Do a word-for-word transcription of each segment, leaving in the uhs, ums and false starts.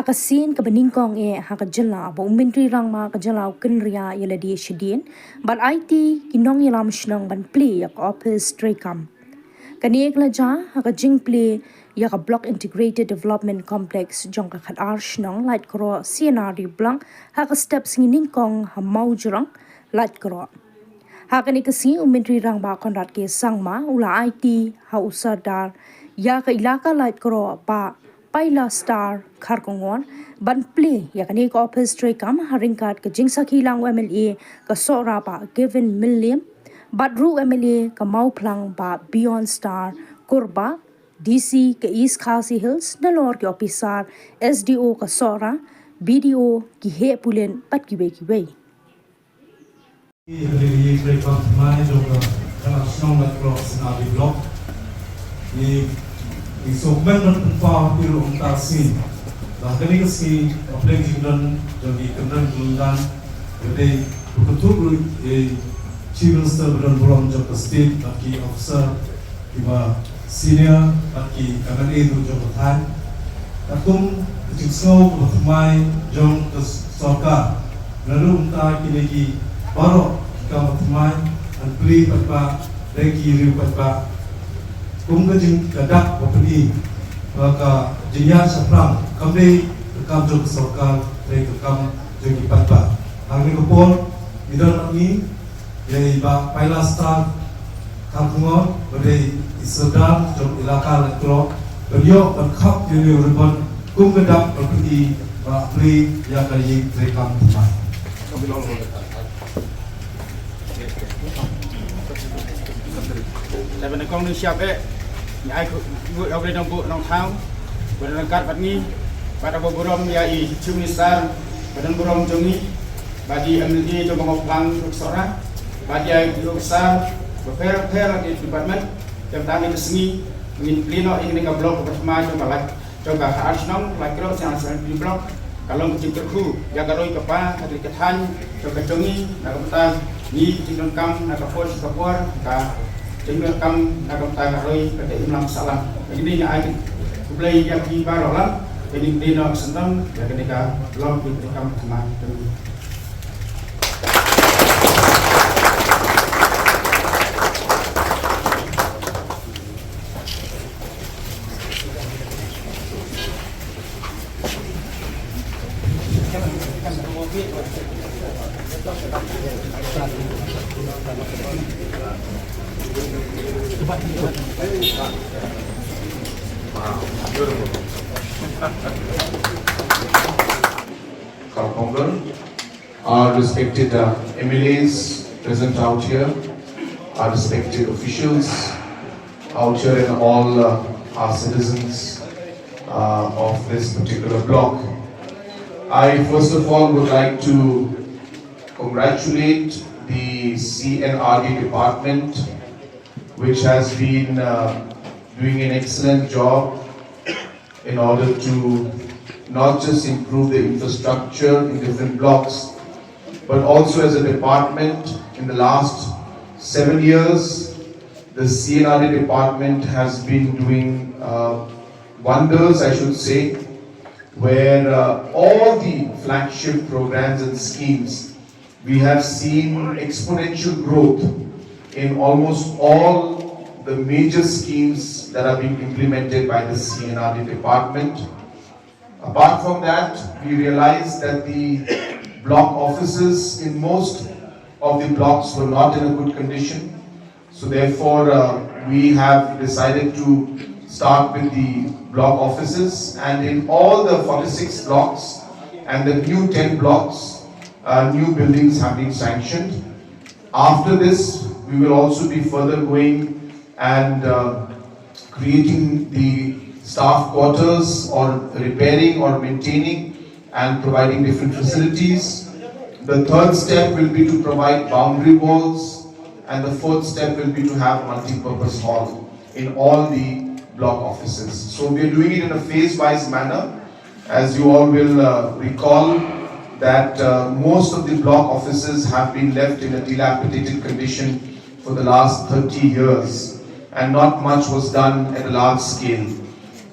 Ka sien kaba nyngkong eh ha ka jylla ba u Myntri Rangbah ka jylla u kynriah ïa lade shadien bad aiti ki nongïalam shnong ban plie ïa ka ophis treikam. Kane ka la jia ha ka jingplie ïa ka Block Integrated Development Complex jong ka khatar shnong Laitkroh C and RD Block ha ka step sngi nyngkong ha Mawjrong, Laitkroh. Ha kane ka sngi u Myntri Rangbah Conrad K Sangma u la aiti ha u Sordar ïa ka ilaka Laitkroh Bah Pailastar Kharkongor ban plie ïa kane ka ophis treikam ha ryngkat ka jingsakhi lang u MLA ka Sohra Bah Gavin Mylliem bad ruh u MLA ka Mawphlang Bah Beyondstar Kurbah, DC ka East Khasi Hills, nalor ki ophisar SDO ka Sohra, BDO, ki heh pulit bad kiwei kiwei. Ïa kane ka ïing treikam thymmai jong ka khatar shnong Laitkroh C and RD Block. Ngi, ngi sngewkmen ban pynpaw ïa u ong ta sien ba ha kane ka sngi ka pliang jingdon jong ki kynrad kynrad ba dei ba kynthup ruh ïa i Chief Minister ba don burom jong ka state bad ki officer kiba senior bad ki MLA ruh jong ka thaiñ. Katkum ka jingsngew kaba thymmai jong ka sorkar, naduh mynta kine ki baroh ki kam ba thymmai, ban plie paidbah da ki riew paidbah. Kum ka jing, ka dak ba pyni ba ka jingïaid shaphrang kam dei ka kam jong ka sorkar, hynrei ka kam jong ki paidbah. Ha kane ka por ngi don bad ngi ïa i Bah Pailastar Kharkongor, ba dei i Sordar jong ilaka Laitkroh, ban ïoh ban khap ïa une u ribbon kum ka dak ba pyni ba plie ïa ka ïing treikam thymmai. Te ban kong ngi shap eh, ngi ai khublei nongbuh nongthaw, ba don ryngkat bad ngi, bad ai burom ïa i Chief Minister ba don burom jong ngi, bad i MLA jong ka Mawphlang ruh Sohra, bad ïa ki officer bapher bapher ki department, te mynta kane ka sngi ngin plie noh ïa kane ka block kaba thymmai jong ka Lait jong ka khatar shnong Laitkroh C and RD Block, ka long ka jingkyrkhu ïa ka roi ka par ka ri ka thaiñ jong ka jong ngi na ka bynta ngi ki jingdonkam na ka por sha ka por, ka jingdonkam na ka bynta ka roi ka imlang sahlang. Ïa kine ngi ai khublei ïa phi baroh, la ïa kine ki dei noh ka symptom ïa kane ka long ka jingdonkam thymmai. Kharkongor, our respected uh, M L As present out here, our respected officials out here, and all uh, our citizens uh, of this particular block. I first of all would like to congratulate the C and RD department, which has been uh, doing an excellent job in order to not just improve the infrastructure in different blocks, but also as a department in the last seven years, the C and RD department has been doing uh, wonders, I should say, where uh, all the flagship programs and schemes, we have seen exponential growth in almost all the major schemes that are being implemented by the C and RD department. Apart from that, we realized that the block offices in most of the blocks were not in a good condition. So therefore, uh, we have decided to start with the block offices, and in all the forty-six blocks and the new ten blocks, uh, new buildings have been sanctioned. After this, we will also be further going and uh, creating the staff quarters or repairing or maintaining and providing different facilities. The third step will be to provide boundary walls, and the fourth step will be to have multi-purpose hall in all the block offices. So we are doing it in a phase-wise manner. As you all will uh, recall that uh, most of the block offices have been left in a dilapidated condition for the last thirty years, and not much was done at a large scale.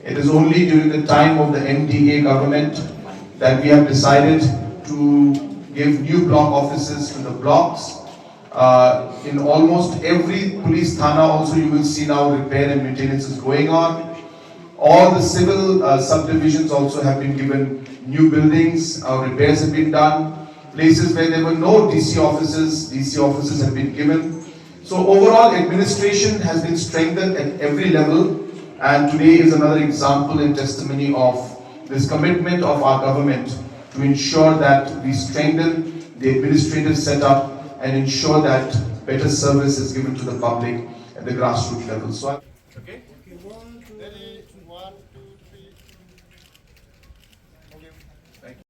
It is only during the time of the M D A government that we have decided to give new block offices to the blocks. Uh, in almost every police thana also, you will see now repair and maintenance is going on. All the civil uh, subdivisions also have been given new buildings, uh, repairs have been done. Places where there were no D C offices, D C offices have been given. So overall, administration has been strengthened at every level, and today is another example and testimony of this commitment of our government to ensure that we strengthen the administrative setup and ensure that better service is given to the public at the grassroots level. So, I- okay.